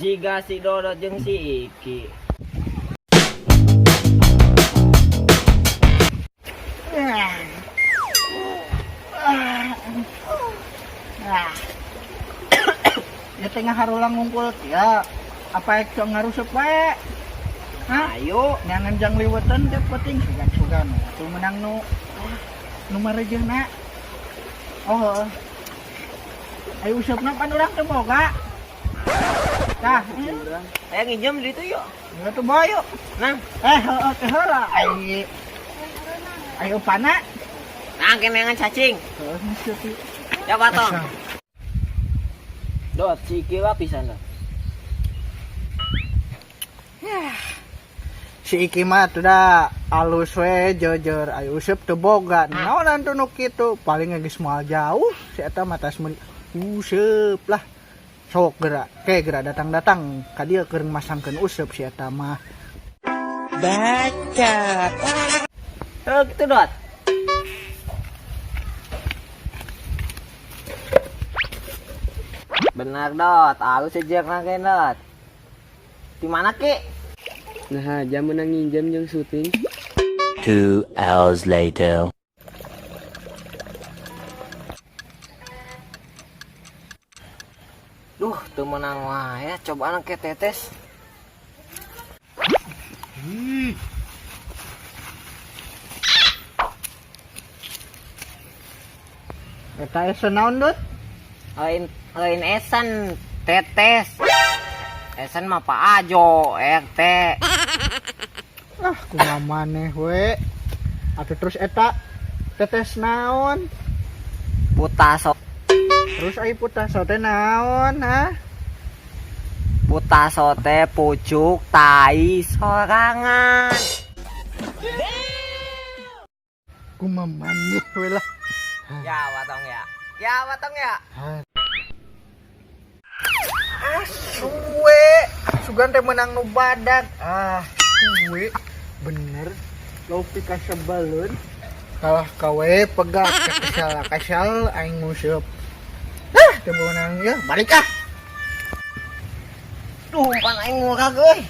Jiga si Dodot jeung si Iki. Ya tengah harulang ngumpul ya. Apa ek ngarusup wae? Hah? Ayo. Nyangan jang liwetan tiap penting sugan-sugan. Tuh menang nu nu marejehna. Oh, heeh. Ayo usupna pan urang teu boga. Tah, Ayo nginjem di itu yuk. ya tuh bae yuk. Nah, Eh, heeh teh heula. Ai ayo pana. nah kenangan cacing. Heeh, geus teu. Ya patong. Dot, si Iki wae pisan dot. Si Iki mah tuh dah alus we jujur ayo useup teu boga. Naonan tuh nu kitu paling geus moal jauh si eta mah tas meuli useup lah. Sok gerak, ke gerak datang-datang ka dieu keur masangkeun useup si eta mah. Baca. Oh, gitu Dot. Benar Dot, alus sejak nangke Dot. Di mana Ki? Nah, jam menang nginjem jeung syuting. 2 hours later. Duh, teu meunang wae, cobaan ke tetes. Eta esen naon Dut? Lain lain esen, tetes. Esen mah Pak Ajo, RT. Ah, kumaha maneh we. Atuh terus eta tetes naon? Putaso, Terus ai putaso teh naon, ha? putaso teh pucuk tai sorangan. Kumaha maneh we lah. Ya, watong ya. Ya, watong ya. Ah, suwe. Sugan teh menang nu badag. Ah, suwe. Bener. Lopi kasebaleun. Kalah kawe pegat kesal kasal aing nguseup. Ah, teu meunang ya, balik ah. Duh, pan aing murah euy.